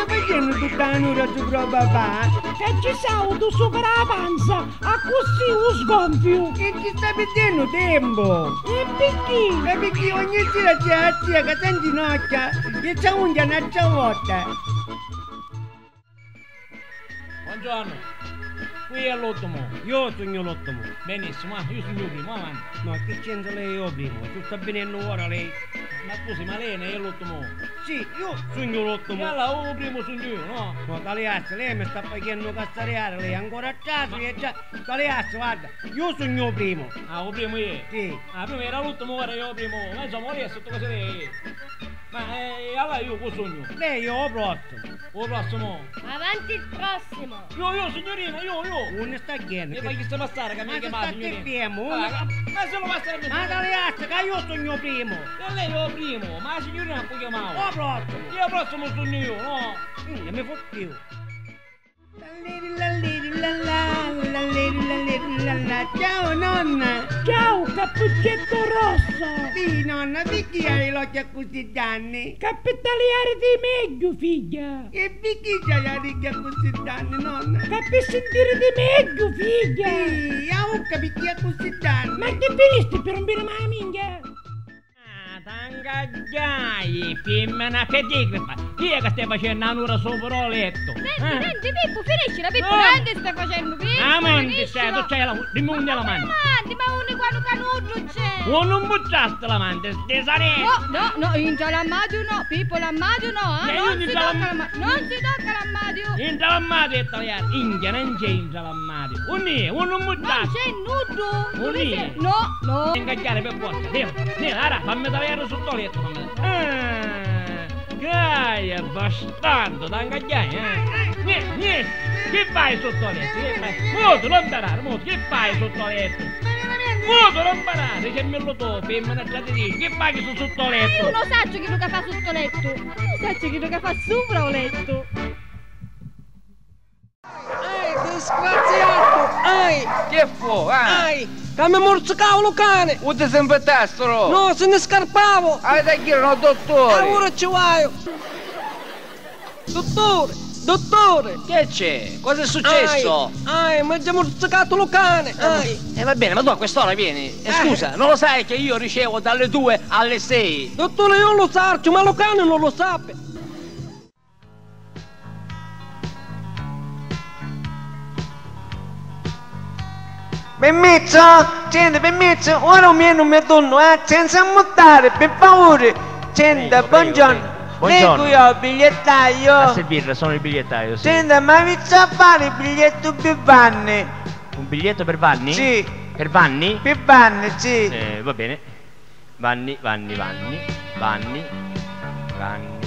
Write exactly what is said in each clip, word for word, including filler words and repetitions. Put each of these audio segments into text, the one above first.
Facennu tutta la nura supra o papà? Ca ci sautu supra a panza, accussì u sgonfiu. E ci sta pirdennu tempu! E picchì? E picchì ogni sira c'è a zia ca s'anginocchia e ci aunghia n'altra vota. Buongiorno. Qui è l'ultimo. Io sugnu l'ultimo. Benissimo, ah, io sugnu u primu, avanti. No, chi c'entra lei e u primu? Ci sta vinennu ora lei. Ma scusi, ma lei è l'ultimo? Sì, io sugnu l'ultimo. E allora u primu sugnu io, no? No, taliassi, lei mi sta facennu cazzariari, lei ancora a trasiri e già, taliassi, guarda, io sugnu u primu. Ah, u primu ieri? Sì. Ah, prima era l'ultimo, ora io u primu. Ma insomma, ora è sotto cosa lei. Ma, eh, allora io cu sugnu? Lei è u prossimu. U prossimu? Avanti il prossimo! Io, io, signorina, io, io! Unni sta ghiennu? E ma chi sta passare che mi chiamava signorina? Ma sta fermu! Ah, ma se lo passa a me. Ma taliassi ca io sugnu u primu! E lei è u primu, ma la signorina non può chiamare. U prossimu! Io u prossimu sugnu io, no? Mm, mi fottiu! Ciao nonna! Ciao cappuccetto rosso! Sì nonna, picchì hai l'occhi accussì danni? Ca pi taliari di megghiu, figghia! E picchì c'hai l'aricchia accussì danni, nonna? Ca pi sintiri di megghiu, figghia! Sì, a ucca picchì accussì danni? Ma chi vinisti pi rumpiri ma minchia? Ah, t'angagghiai, fimmina pedigriffa! Chi è ca stai facennu a nura supra o lettu? Senti, senti, Pippu, finiscila, Pippu, nenti stai facennu, Pippu, finiscila! Avanti, stai, tu c'hai la, dimmi unni è l'amanti. Avanti, ma unni quannu ca nuddu c'è? Unni mbuttasti l'amanti, stisarè! No, no, no, intra l'ammadiu no, Pippu, l'ammadiu no, eh, non si tocca l'ammadiu, non si tocca l'ammadiu! Intra l'ammadiu è taliari, inghia, non c'è intra l'ammadiu. Unni è? Unni mbuttasti? Non c'è nuddu! Unni è? No, no! Ingagghiari per forza, nì, nì, ara, fammi taliari sotto letto, fammi taliari. Ah, gaia, bastardo, t'angagghiai, eh? Nì, nì, chi fai sotto letto? Chi fai? Mutu, non tarare, mutu, chi fai sotto letto? Mutu, non parare, c'è millu tu, fimmina traditrice, chi fai sotto letto? Ma io non saccio chi lu ca fa sotto letto, io saccio chi lu ca fa sopra o letto. Ai, disgraziato! Ai! Che fu? Ah! Ai! Ca mi murzicau lu cani! U disinfettastulu? No, si ni scarpavo! Hai da ghiri no dottore! E ora ci vaiu! Dottore! Dottore! Che c'è? Cosa è successo? Ai! Ai, mi ha murzicatu lu cani! Ai! E va bene, ma tu a quest'ora vieni? E scusa, non lo sai che io ricevo dalle due alle sei? Dottore, io lu sacciu, ma lu cani non lo sape! Pirmizzu? Senti, pirmizzu, ora u menu mi tunnu, eh, senza ammuttari, pi favuri. Senti, bongiornu. Vengu io, bigliettaio. A servirla, sono il bigliettaio, sì. Senti, ma avizzu a fari bigliettu pi Vanni? Un biglietto per Vanni? Sì. Per Vanni? Pi Vanni, sì. Eh, va bene. Vanni, Vanni, Vanni, Vanni, Vanni.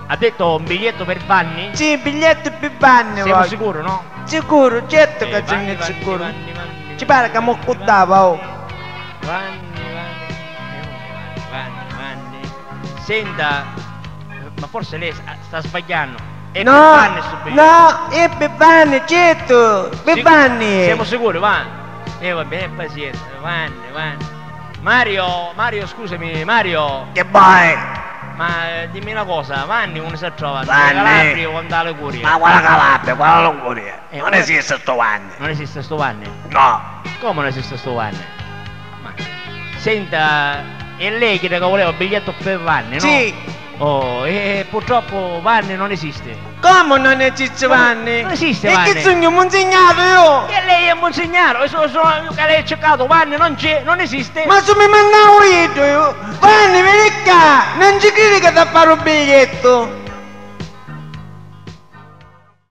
Ha detto un biglietto per Vanni? Sì, biglietto pi Vanni. Siamo sicuri, no? Sicuru, certu ca sugnu sicuru. Ci pari ca m'u scurdava, oh. Vanni, Vanni, Vanni, Vanni. Senta, ma forse lei sta, sta sbagliando. È per Vanni sto biglietto. No, è pi Vanni, certu, pi Vanni. Siamo sicuri, va? E va bene, pazienza, Vanni, Vanni. Mario, Mario, scusami, Mario. Che vuoi? Ma, eh, dimmi una cosa, Vanni unni si trova? Vanni? Calabria o nta Liguria? Ma quale Calabria, quale Liguria? Eh, non esiste sto Vanni. Non esiste sto Vanni? No. Come non esiste sto Vanni? Ma, senta, è lei chidda ca vuleva il biglietto per Vanni, no? Sì. Oh, e, e purtroppo Vanni non esiste. Come non esiste Vanni? Non esiste Vanni. E chi sugnu, Monsignaro io? E lei è Monsignaro, e so, so, io che lei ha cercato Vanni, non c'è, non esiste. Ma su mi mannau iddu io, Vanni, veni ccà, non ci cridi ca t'ha fari un biglietto.